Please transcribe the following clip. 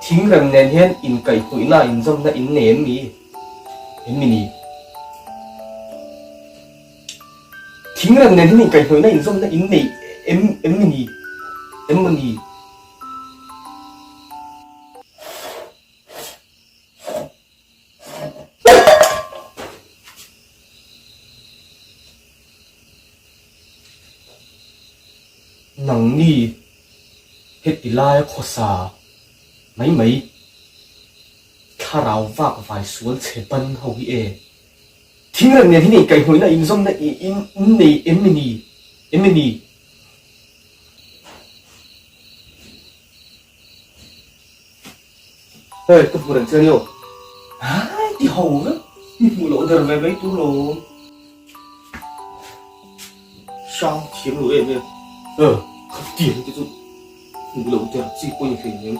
Thingrem nen hian inkaihhnawihna inzawmna in nei em mi? Em mi ni? Thingrem nen hian inkaihhnawihna inzawmna in nei em em mi ni? Em maw ni? Nangni heti laia khawsa mai mai thlarau vak vai sual chhe ban ho hi e. Thingrem nen hian inkaihhnawihna inzawmna in nei em ni? Em ni? Hei ka hmu reng che ania aw. Hai ti ho vek mi hmuh loh der ve mai tur lo. Hrang thiam lo em em. Kha tiang te chu hmuh loh der chi pawh a ni hlei nem.